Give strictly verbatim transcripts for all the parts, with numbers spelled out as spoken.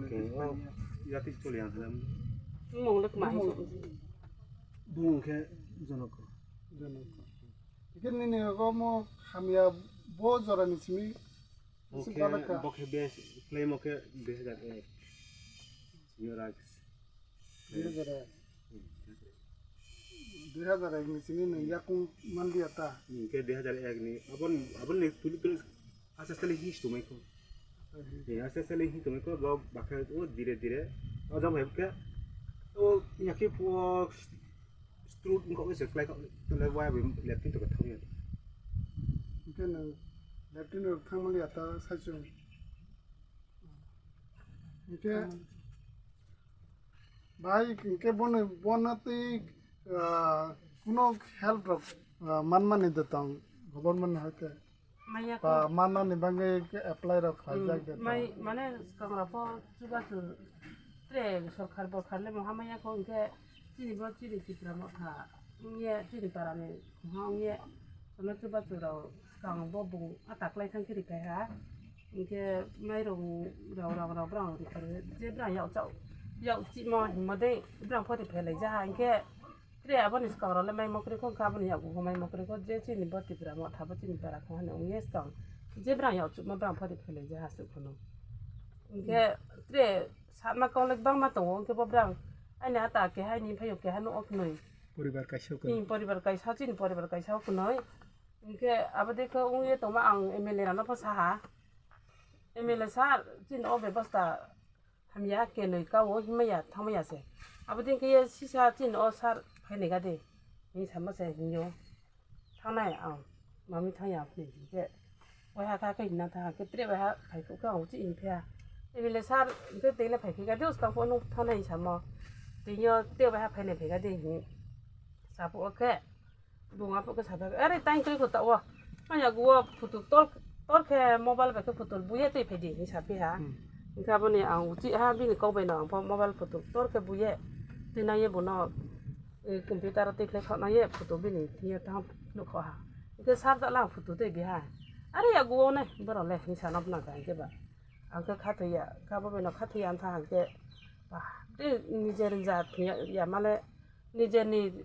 Khe o yati choli ang khe. Mong lek ma. Bumung khe Jonoko. Jonoko. Hingke nini ogo mo hamya bo jorani simi. Bo khe, bo khe best claim o khe dui hazar ek. New Rights. Dui hazar ek. Hmm. Dui hazar ek ni simi nwng yakung manliya ta. Hmm, khe dui hazar ek ni. Abon, abon ni tuli tuli Aste aste le hi tongmai kho. Aste aste le hi tongmai kho, bo bakhe o dire dire. O jang hai khe o yaki po stroke wngkha se klai kha, le waya bai leptin to thang ya. Hingke nwng leptin rok thangmani ata saichung. Hingke bai hingke bono, bono tei, ah, kuno help rok, ah, manmani de tong government hai khe. Maya ba ko manani bagwi apply rok khlaijak de. Mai mane swkangrok po chubachu tre sorkar borkar le moha maya ko hingke chini bo chini Tipra motha wngye chini parani moha wngye sono chubachu rok swkang bo bung ata klai thang khe rikai ha hingke mairung rok rok rok brang rikhai je brang yau chau yau chimo hingmo de brang pori phelai ja ha hingke Tre aboni swkangrok le mai mokri kho, wngkha aboni yakgu kho mai mokri kho, je chini bo Tipra motha bo chini para kho hwnwi wngya swkang. Je brang yachukma brang phari phailai je ha swk phano. Hwnkhe tre satma kok le bangma tongo, hwnkhe bo brang aini ata keha aini phaiyo keha no ok nwi. Poribar kaisa o kwnwi. Hmm, poribar kaisa, chini poribar kaisa o kwnwi. Hwnkhe abo de khe wngya tongma ang M L A rano pho saha. M L A sir, chini o bebosta Hamya, kenwi kao himaya thangmaya se. Abo din khe sisa chini o sir phainai ga de. Hing sama se hingyo. Thangnai ang mami thangya phini hingkhe. Waiha kha khe himna thang khe tre waiha phai khe ang uchi himphia. Ebile sir hingkhe tele phai khe ga de uskang phone thangnai hing samo. Tini o tre waiha phainai phai ga de hing. Sapo o khe. Bung aphuk khe saphai, "Are, tang twi kho ta o. Ma yagu o photo tor, tor khe mobile bai khe photo buye twi phai di," hinwi saphi ha. Hmm. Hingkhe aboni ang uchi ha, bini kok bai no ang pho mobile photo tor khe buye twi nang ye bono, eh, computer o twi khlai khok nang ye photo bini thing ye tang phunuk kho ha. Hingkhe sir da lang photo twi bi ha. "Are, yagu o ne borok le," hinwi sa nang phunang kha hingkhe ba. Ang khe khathoi ya, kha bo bai no khathoi ya wngkha hingkhe ba, tei nijer jat thung ya, ya male. Nijeni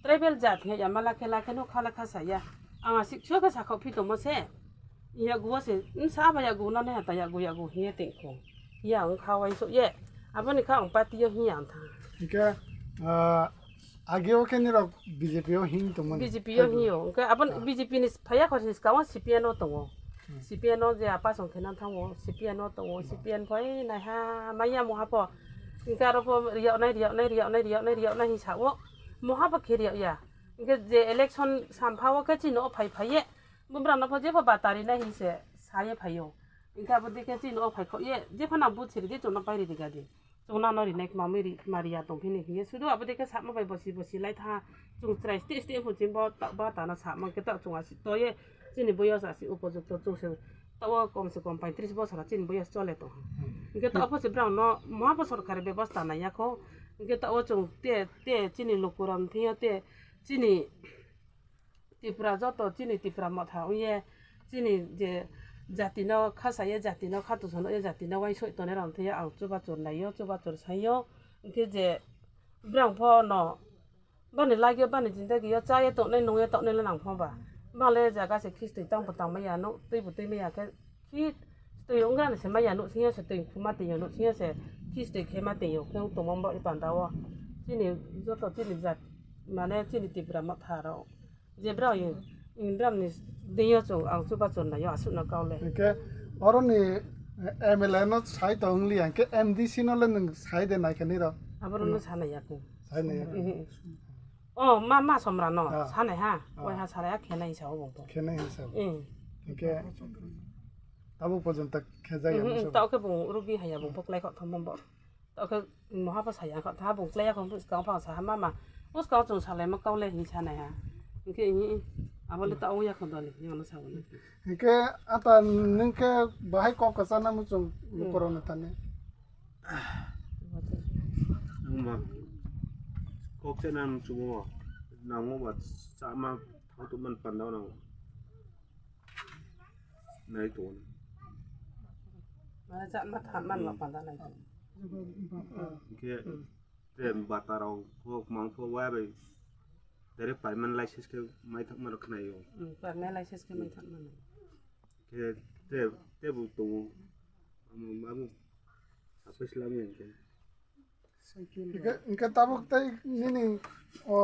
tribal jat hingya mala khe lakhe no khala kha saya. Ang aswk soi khe sakha phi tongmo se. Yagu o se, "Nsa aba yagu no ne hata yagu yagu," hiye tengkho. Ya ang kha wai so ye. Aboni kha ang party o hiya ang tha. Hingke, ah, age o khe nirok B J P o hing tongmani. B J P o hiyo. Hingke abon Ah. B J P ni phaya kho se skang o C P M o tongo. Hmm. C P M o je apa song khe nang thango, C P M o tongo, Hmm. C P M phai nai ha maya mo hapo. Hingke aro pho riyoknai, riyoknai, riyoknai, riyoknai, riyoknai hinwi sa-o. Moha bo khe riyok ya. Hingke je election sampha o khe chini o phai phai ye. Bubrang no pho jepho batari nai hinwi se sa ye phai o. Hingke abo dikhe chini o phai kho ye. Jephano buthiri di chwngno pai ridi gadi. Chwngno no rinai kma mui ri, kma riya tong phini hinwi. Sudu abo dikhe sakma bai bosi bosi lai tha. Chwng chwrai sti sti pho chini bo ta, ba tana sakma khe ta chwng asi to ye. Chini boyos asi upojukto chwng se. Tawo kom se kom paitris bosora chini boyos chole tong. Hingke ta apho se brang no mwa bo sorkari bebosta nai ya kho. Hingke ta o chwng te, te chini lukuram thing yo te chini Tipra joto chini Tipra motha ong ye chini je jati no kha sa ye jati no kha tu sono ye jati no wai soi tone ram thing yo ang chuba chur nai yo chuba chur sai yo. Hingke je brang pho no Bani lagio bani jindagio cha ye tongnai nung ye tongnai le nang pho ba. Bale jaga se khis twi tang bo tang maya no twi bo twi maya khe khis twi wngra ni se maya no sing yo se twi khuma twi yo no sing yo se khis twi khe ma twi yo khe tongma bo panda o. Chini joto chini jat mane chini Tipra motha rok je bra yo. Indram ni deyo chwng ang chuba chorna yo aswk no kau le. Hingke oro ni M L A no sai tong li hingke M D C no le nwng sai de nai kani ro. Aboro no sana ya ko. Sai nai ya. Mhm. Oh, ma, ma somra no Ah. Sana ha. Ah. Wai ha sara ya khena isa o bong to. Khena isa. Eh. Hingke tabo porjonto khe jaya Mhm, no. Tao khe bong rugi haya bong poklai kho thom bong. Tokhe moha pha saya kha tha bung klaya kho bung skang pha sa ha mama. Bung skang chung salai ma kaule hi sanai ha. Hingkhe hi abo le ta ong ya kho dali hi ono sa bole. Hingkhe ata nung khe bahai kok kwchana muchung lukurok no thani. Ang ba kok chana muchungo nango ba chama thangtu man panda nango. Nai to. Mane chatma thanma no panda nai. Hwnkhe tre bata rok kok mang pho wa bai direct payment license khe mai thangma rok khnaio. Hmm, payment license khe mai thangma nai. Khe tre, tre bo tongo. Amo, amo. Sapes lamya hwnkhe. Hwnkhe, hwnkhe tabuk tei nini, o,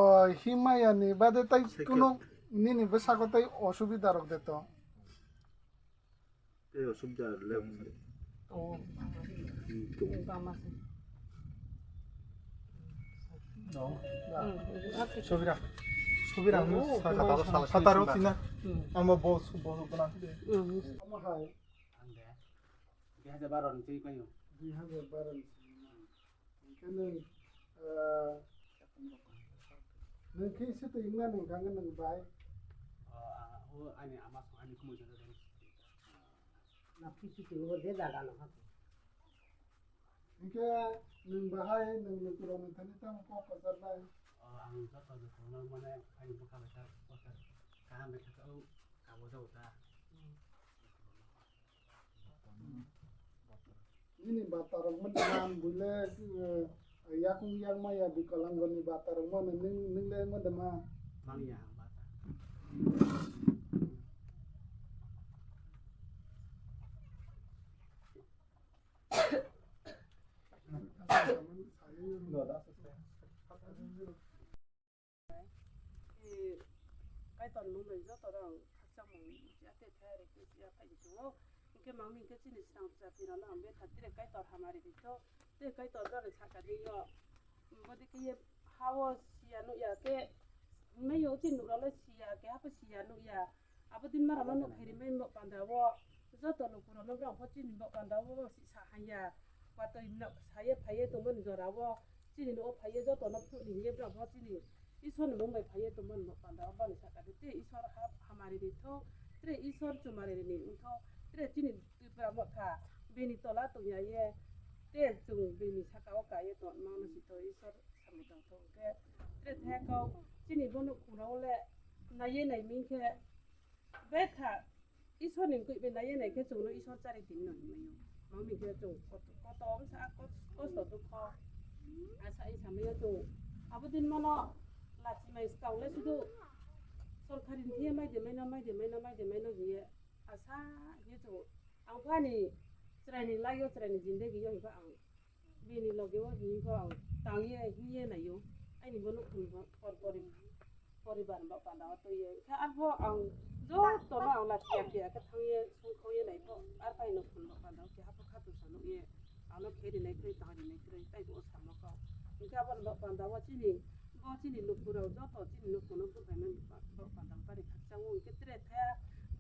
himaya ni bade tei kunu nini bwsako tei osubida rok de to? Tei osubida le. Tongo. Hmm, tongo. Tongo. Hmm, hmm. Sobira. Sobira. Oh, hwnkhe tama sa-, sataro sina. Hmm. Amo bo su-, bo su guna. Hmm. Amo hai. Ang de. Dui hajar baro ni twi paio. Dui hajar baro ni simi. Hwnkhe nwng, ah, nwng khe se twi wngna nwng kha nwng bai? O, a, o, ani ama song ani kumui jora jora. Na pisi twi o je jaga no ha. Hwnkhe nwng bahai nwng lukurok nwng thani tamo kok kwchar bai? O, ang joto lukurok no mane ani bwkha bai kha kwchar kaham bai kha o kabo jago ta. Nini bata rok mani man buile, eh, yakung yakma ya Bikalango ni bata rok mani nung, nung le mani ma. Mang ya ang bata. Eh, Kaitor mung bai joto rok khakchangmung ya tei thayari khe ya phai tongo. Hwnkhe mangmi hwnkhe chini swrang jati rok no ang betha tere Kaitor hamari di tho. Tei Kaitor jani saka di yo. Bodi khe ye ha o siya nuk ya khe. Hwnmai yo chini nuk rok le siya khe ha pho siya nuk ya. Abo din mara no nuk khairi mai bo panda o. Joto lukurokno borok pho chini bo panda o si sa hanya. Watwi no saye phaiye tongmani jora o chini no phaiye joto no phunukni hinye borok pho chini Isor ni mung bai phaiye tongmani bo panda o bani saka de tei Isor ha hamari ri tho tre Isor chumari ri ni wng tho tre chini Tripura motha bini tola tongya ye te chwng bini saka o kaiye tongma no si tho Isor samung tong tho hwnkhe tre thaya kau chini bono khuna o le naiye nai ming khe Betha Isor ni kwrwi bai naiye nai khe chwngno Isor chari tini no hinmai o. Mangni khe chwng koto, koto wngsa kos-, kosto dukho. Asa wngsa maya chwng abo din mano lachi mai swkang le sudu sorkari ni phiya mai de maino, mai de maino, mai de maino hiye asa hiye chwng ang pho ani chwraini lagio chwraini jindegi yo hinkhe ang Bini loge o hini kho ang tangye hingye naio. Aini bo nukhung bo por pori poribar bo panda o toye. Kha arpho ang joto no ang lachiya phiya khe thangye songkhoye naikho. Arphaino khun bo panda o khe hapho khato sa nukye. Ano kheri nai kroi tangri nai kroi tai bo samo kho. Hingkhe aboni bo panda o chini bo chini lukurok joto chini nukhung no buphaimani bo panda o bari khakchang o hingkhe tere thaya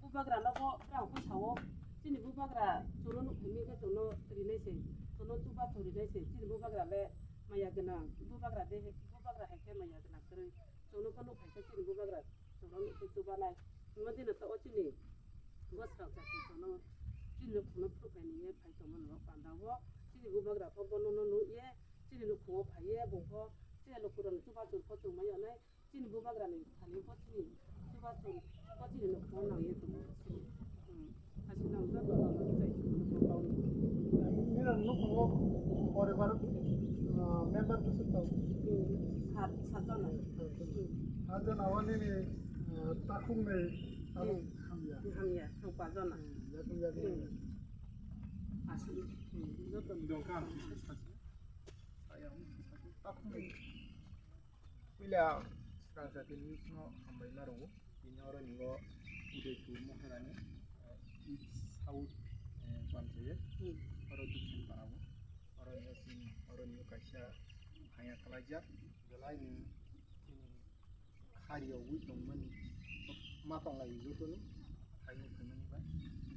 bubagra no bo brang bwsa o. Chini bubagra chwngno nukphai khe chwngno rinai se, chwngno chubachu rinai se, chini bubagra le maya gwnang, bubagra de, bubagra hai khe maya gwnang kwrwi, chwngno khe nukphai khe chini bubagra chwngno nukphai chubanai. Hwnma dino to o chini bwswk jati chwngno chini nukhungno phunukphai nungya phai tongmani o panda o chini bubagra pho bonono nukya chini nukhungo phaiya bumung pho chini lukurokni chubachu pho chwngmaya nai. Chini bubagrani thani bo chini chubachu, bo chini nokho nangya tongo. Hmm. Aswk nang joto no chai chugo nokho kaui. Nini nokho poribar, ah, member bwswk tong? Hmm. Sat, sat jona. Hmm. Sat jona o nini, ah, takhukni abo hamya. Hamya, thok pa jona. Hmm, yakung yakung. Hmm. Aswk, hmm, joto ni dongkha. Takhukni. Puila swkang jati news no hambai ma rwo. Bini oro ni o Udaipur Maharani, eh, East South, eh, panchayat. Hmm. Oro Duksan para o. Oro ni o chini, oro ni o kaisa haya kalaijak. Belai ni chini khari o wi tongmani ma tonglai joto ni. Hayung phaimani ba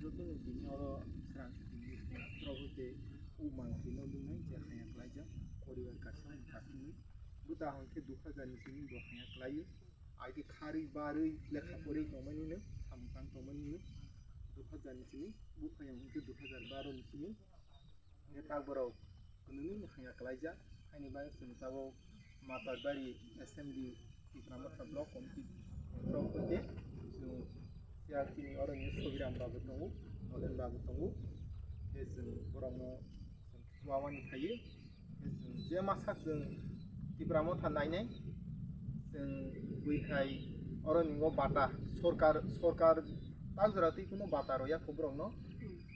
joto ni bini oro swrang simi probo je o mangphi no lungnai je haya kalaijak poribar kaisa ni kathumwi. Buta hwnkhe dukha jani simi bo haya kalaio. Aidi kharwi barwi lekha porwi tongmani no, samung tang tongmani no. Dukha jani simi buphayang hwnkhe dukha jar baro ni simi. Hwnkhe tak borok kwnwi haya kalaijak, haini bagwi chwng tabuk Matarbari assembly Tipra Motha block committee rok hoite chwng siya chini oro ni Sobiram babu tongo, Nolen babu tongo. Chwng borokno chwng chuwawani phaio. Chwng je masa chwng Tipra Motha nainai, chwng bui hai oro ningo bata, sorkar, sorkar tak jora twi kuno bata roya kho borokno.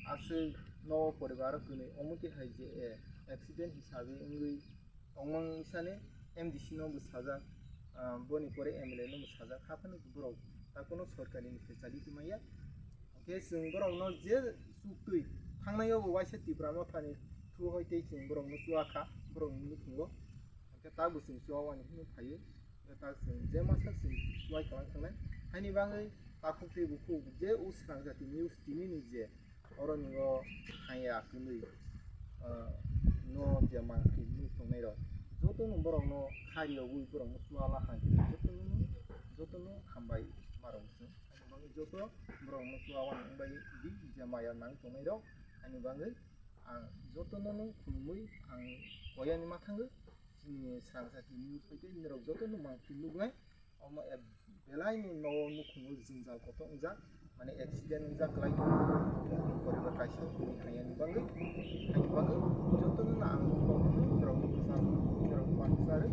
Aswk no poribar kwnwi omo twi hai je, eh, accident hisabe wngwi tongmani sani M D C no bo sajak, ah, boni pore M L A no bo sajak, haphano borok ta kuno sorkari ni khe chali twi manya. Hwnkhe chwng borokno je chuktwi thangnaio bo waisa Tipra Mothani through hoi tei chwng borokno chuwa kha, borokni nukhungo. Hwnkhe ta bo chwng chuwa wani hwnwi phaio. Hwnkhe ta chwng je masa chwng chuwai kwlwng thangnai. Haini bagwi takhuk tei bukhuk je o swrang jati news tini ni je oro ningo haya kwnwi, ah, no je mangphi nuk tongnai rok, joto no borok no khari rogwi borok no chuwala hai joto no, joto no hambai marok sung. Ani bagwi joto borok no chuwa wani wngbai di je maya nang tongnai rok, ani bagwi ang joto no no khulumwi ang koyani ma thango. Chini swrang jati news bai tei norok joto no mangphi nuknai. Omo belai ni nogo nukhungo jwngjal kotor wngjak, mane accident wngjak kwlai tongo. Poribar kaisa tini haya ni bagwi, haini bagwi joto no ang norok no kwchang, norok baksa rwi